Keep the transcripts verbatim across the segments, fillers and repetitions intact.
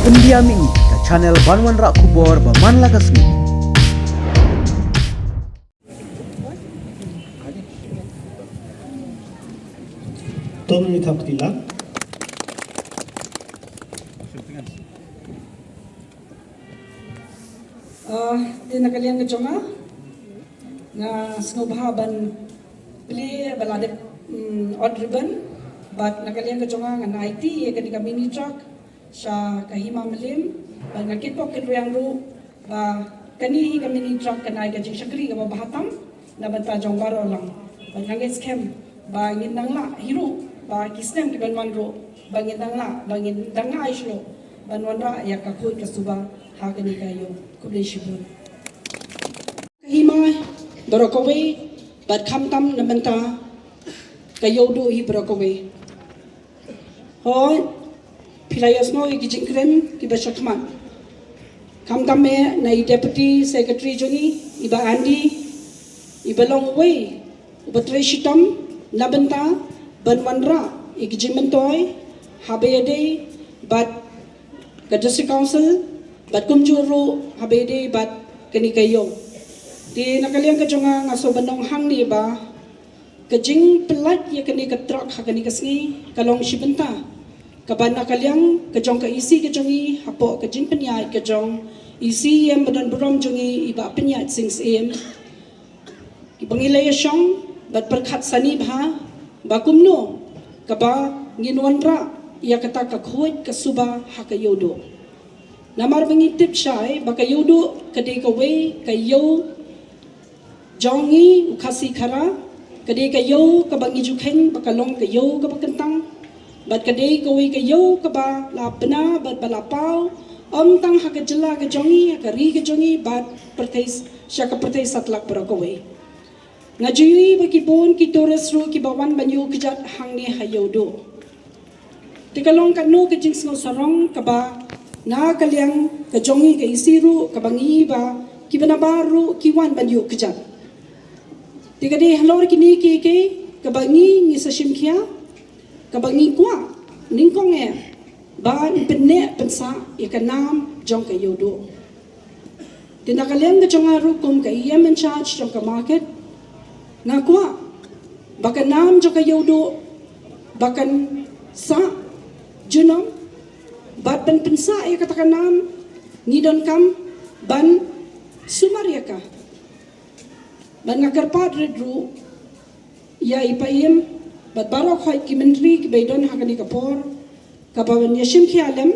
Pyndiam ïa ngi ka channel ban wanrah khubor ba man la ka sngi. Tom ni thap tila. Ah, te na ka liang ka jong nga, nga sngewbha ban plie ba la dep, mm, odd ribbon, bad na ka liang ka jong nga ngan aiti ïa kane ka mini truck sha ka Hima Mylliem, bad nga kitbok kitrwiang ruh ba kane hi ka mini truck kan ai ka jingshakri kaba bha tam na bynta jong baroh lang. Bad nga ngeit skhem ba ngin nang lah hi ruh, ba ki snem ki ban wan ruh, ba ngin nang lah, ba ngin dang ai shuh ban wanrah ïa ka khuid ka suba ha kane ka ïew. Khublei shibun. Ka hima baroh kawei, bad khamtam na bynta ka Ïewduh hi baroh kawei. Hooid, phi la ïohsngew ïa ki jingkren kiba shakhmat. Khamtam eh na i Deputy Secretary jong ngi, i Bah Andy, iba long uwei uba trei shitom na bynta ban wanrah ïa ki jingmyntoi haba ïadei bad ka District Council, bad kumjuh ruh haba ïadei bad kane ka ïew. Te na ka liang ka jong nga, nga sngewbha ban ong hangne ba ka jingpyllait ïa kane ka truck ha kane ka sngi ka long shi bynta kaba na ka liang ka jong ka E C ka jong ngi, hapoh ka jingpynïaid ka jong i C E M ba don burom jong ngi, i Bah Pynïaid Sing Syiem, kiba ngi la ïashong bad pyrkhat sani bha ba kumno kaba ngin wanrah ïa kata ka khuid ka suba ha ka Ïewduh. Namar ba ngi tip shai ba ka Ïewduh ka dei kawei ka ïew jong ngi u Khasi Khara, ka dei ka ïew kaba ngi ju kheiñ ba ka long ka ïew kaba kyntang, bad ka dei kawei ka ïew kaba la bna bad ba la paw, ym tang ha ka jylla ka jong ngi, ha ka ri ka jong ngi, bad pyrthei, sha ka pyrthei satlak baroh kawei. Nga ju ïohi ba ki bun ki tourist ruh kiba wan ban ïuh kjat hangne ha Ïewduh. Te ka long katno ka jingsngewsarong kaba na ka liang ka jong ngi ka E C ruh, kaba ngi ba kiba nabar ruh ki wan ban ïuh kjat. Te ka dei halor kine kiei kiei kaba ngi, ngi sa shim khia, kaba ngi kwah nyngkong eh ban pynneh pynsah ïa ka nam jong ka Ïewduh. Te na ka liang ka jong nga ruh kum ka E M in charge jong ka market, nga kwah ba ka nam jong ka Ïewduh ba kan sah junom, bad ban pynsah ïa kata ka nam ngi donkam ban sumar ïa ka. Bad nga kyrpad rit ruh ïa i Paiem bad baroh khoit ki myntri kiba ïadon ha kane ka por, kaba ban ïashim khia lem,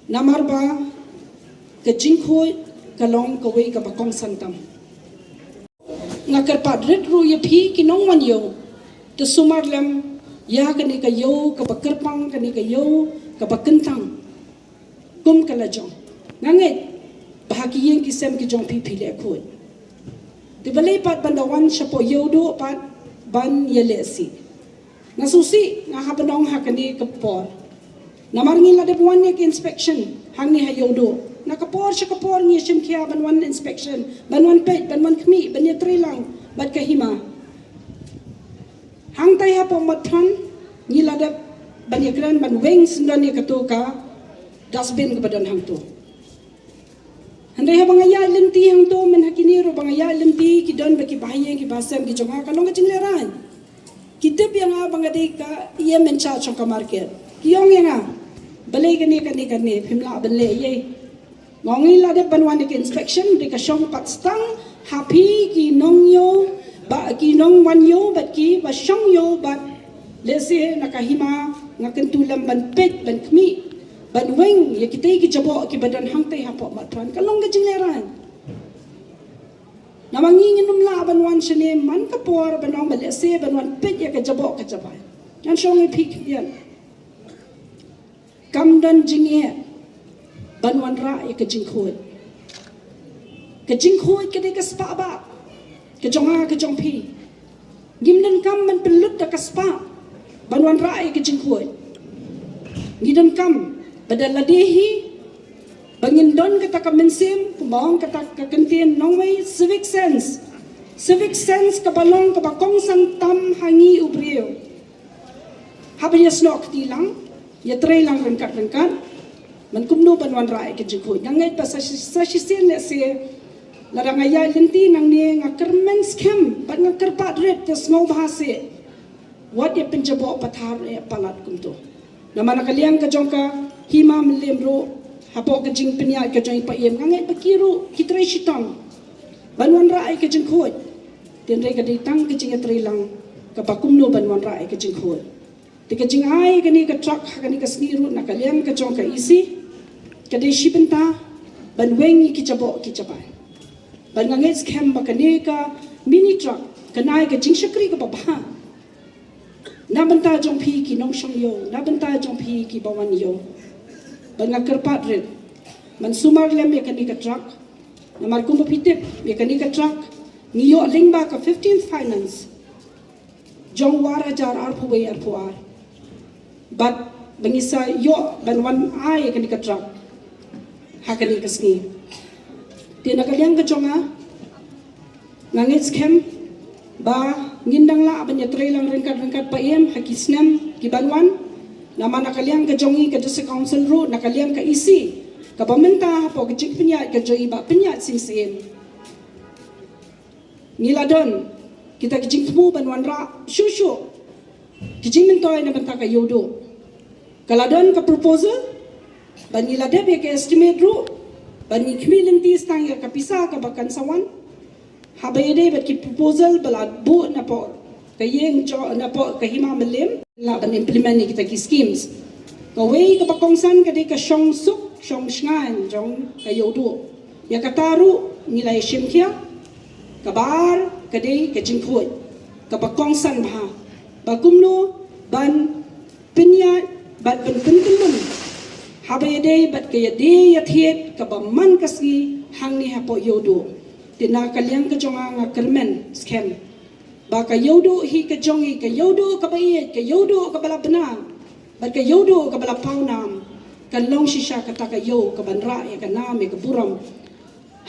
namar ba ka jingkhuid ka long kawei kaba kongsan tam. Nga kyrpad rit ruh ïa phi ki nongwan ïew, to sumar lem ïa kane ka ïew kaba kyrpang, kane ka ïew kaba kyntang kum ka lajong. Nga ngeit ba ha ki ïing ki sem ki jong phi, phi leh khuid. Te balei pat ban da wan shapoh Ïewduh pat ban ïalehsih? Nga sngewsih, nga hap ban ong ha kane ka por. Namar ngi la dep wan ïa ka inspection hangne ha Ïewduh. Na ka por sha ka por ngi shim khia ban wan inspection, ban wan peit, ban wan khmih, ban ïatreilang bad ka hima. Hangtai hapoh Motphran ngi la dep ban ïakren ban weng syndon ïa kato ka dustbin kaba don hangto. Hynrei haba nga ïaid lynti hangto, mynta ha kine ruh ba nga ïaid lynti, ki don ba ki bahaïing ki bahasem ki jong nga, ka long ka jinglehrain. Ki tip ïa nga ba nga dei ka E M in charge jong ka market. Ki ong ïa nga, balei kane kane kane, phim lah ban leh ei ei. Nga ong ngi la dep ban wan ïa ka inspection, dei ka shong pat stang ha phi ki nongïew, ba ki nongwan ïew bad kiba shong ïew bad lehse na ka hima, nga kyntu lem ban peit, ban khmih, ban weng ïa kitei ki jaboh kiba don hangtei hapoh Motphran. Ka long ka jinglehrain. Namar ngi ngin ym lah ban wan shane man ka por ban ong ba lehse ban wan peit ïa ka jaboh ka jabai. Ngan shong ïa phi khyndiat. Kam don jingeh ban wanrah ïa ka jingkhuid. Ka jingkhuid ka dei ka spah bah ka jong nga ka jong phi. Ngim donkam ban pynlut da ka spah ban wanrah ïa ka jingkhuid. Ngi donkam ba da lade hi ba ngin don kata ka mynsiem, kumba ong kata ka kyntien nongwei, civic sense. Civic sense kaba long kaba kongsan tam ha ngi u briew. Haba ïasnoh kti lang, ïatreilang ryngkat ryngkat, Man kumno ban wanrah ïa ka jingkhuid. Nga ngeit ba sa shi- sa shisien lehse lada nga ïaid lynti nangne nga kyrmen skhem bad nga kyrpad rit te sngewbha seh wat ïa pynjaboh pathar ïa palat kumto. Namar na ka liang ka jong ka Hima Mylliem ruh hapoh ka jingpynïaid ka jong i Paiem nga ngeit ba ki ruh ki trei shitom ban wanrah ïa ka jingkhuid. Tynrai ka dei tang ka jingïatreilang kaba kumno ban wanrah ïa ka jingkhuid. Te ka jingai kane ka truck ha kane ka sngi ruh na ka liang ka jong ka E C ka dei shi bynta ban weng ïa ki jaboh ki jabai. Bad nga ngeit skhem ba kane ka mini truck kan ai ka jingshakri kaba bha na bynta jong phi ki nongshong ïew, na bynta jong phi kiba wan ïew. Bad nga kyrpad rit ban sumar lem ïa kane ka truck. Namar kumba phi tip ïa kane ka truck ngi ïoh lyngba ka fifteenth finance jong u ar hajar arphew wei arphew ar. Bad ba ngi sa ïoh ban wan ai kane ka truck ha kane ka sngi. Te na ka liang ka jong nga, nga ngeit skhem ba ngin dang lah ban ïatreilang ryngkat ryngkat Paiem ha ki snem ki ban wan. Namar na ka liang ka jong ngi ka District Council ruh na ka liang ka E C kaba mynta hapoh ka jingpynïaid ka jong ngi ba pynïaid sing siem. Ngi la don kita ki jingthmu ban wanrah shuh shuh ki jingmyntoi na bynta ka Ïewduh. Ka la don ka proposal bad ngi la dep ïa ka estimate ruh bad ngi khmih lynti tang ïa ka pisa kaba kan sa wan. Haba ïadei bad ki proposal ba la buh napoh ka ïing jong napoh ka Hima Mylliem lah ban implement ïa kita ki schemes. Kawei kaba kongsan ka dei ka shong suk shong shngaiñ jong ka Ïewduh. Ïa kata ruh ngi la ïashim khia. Kaba ar ka dei ka jingkhuid kaba kongsan bha ba kumno ban pynïaid bad ban pynkyllum haba ïadei bad ka ïadei ïathied kaba man ka sngi hangne hapoh Ïewduh. Te na ka liang ka jong nga nga kyrmen skhem ba ka Ïewduh hi ka jong ngi, ka Ïewduh kaba ïeit, ka Ïewduh kaba la bna bad ka Ïewduh kaba la pawnam kan long shisha kata ka ïew kaban rah ïa ka nam ïa ka burom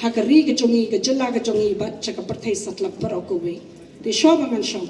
ha ka ri ka jong ngi, ka jylla ka jong ngi bad sha ka pyrthei satlak baroh kawei. Te shuwa ba ngan shong